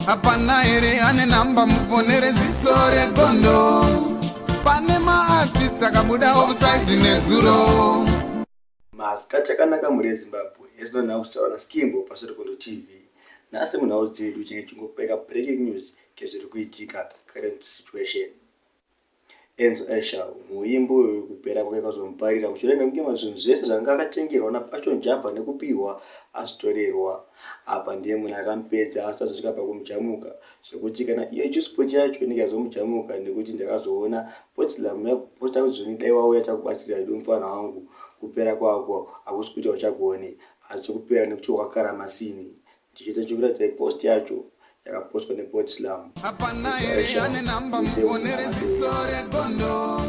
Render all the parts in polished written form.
Hapana here ane namba muponere ziso regondo? Pane maartist akabuda offside nezuro. Masikati akanaka mhuri yeZimbabwe, yezino nhau kutaura naSkimbo paSerekondo TV. Nhasi munhau dzedu chinge chingopeka breaking news kezviri kuitika current situation. Enzo Eshau, muimbi uyu kupera kwake kwazomuparira mushure mekunge zvinhu zvese zvanga akatengerwa naPassion Java nekupihwa azvitorerwa. Apa ndiye munhu akamupedza asi azosvika pakumujamuka zvekuti kana iyo Chillspot yacho inenge yazomujamuka nekuti ndakazoona Potslam yakuposta kuti zvoni dai wauya takubatsira hedu mufana wangu kupera kwako hakusi kuti hauchagoni asi kupera nekuti wakakara masini Ndichiita chekuratidza post yacho yakapostwa nebody slam. Hapana here ane namba mufonere ziso regondo?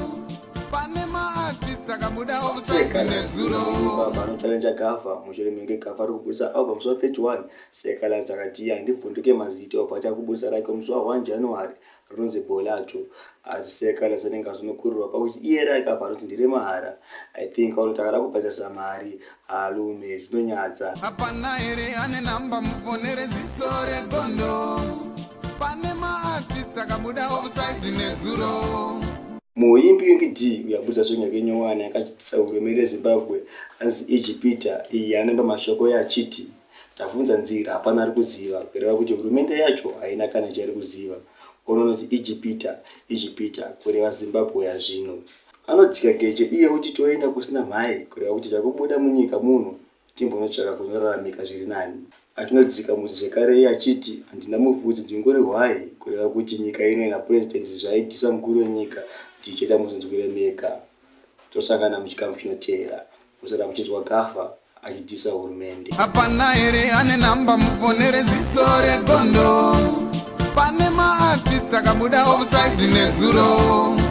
Pane maartist akabuda offside nezuro. Baba anochallenge Gafa mushure menge Gafa ari kuburitsa album musi wa 31. Seka akati handivhunduke mazita obva achakuburitsa rake musi wa 1 January rinonzi Bolato. Asi Seka anenge azonokurirwa pakuti iye rake apa anoti nderemahara. I think anoti akada kubhadharisa mari alume zvinonyadza. Hapana here ane namba muponere ziso regondo? Pane maartist akabuda offside nezuro. Muimbi Winky D uyo aburitsa song yake nyowani yakachitisa hurumende yeZimbabwe anzi Ijipita iyi anoimba mashoko eye achiti tabvunza nzira hapana ari kuziva kureva kuti hurumende yacho haina kana chairi kuziva. Ononoti Ijipita, Ijipita kureva Zimbabwe yazvino. Anodzika geje iye oti toenda kusina mhai kureva kuti takubuda munyika muno timbonotsvaka kunoraramika zviri nani. Achinodzika mudzi zvekare iye achiti handina mufudzi ndingori hwai kureva kuti nyika ino ina President zvaitisa mukuru wenyika ndicheta muzinzwire mega. Tosangana muchikamu chinoteera. Musara muchinzwa Gafa achidhisa hurumende. Hapana here ane namba muponere ziso regondo? Pane maartist akabuda offside nezuro.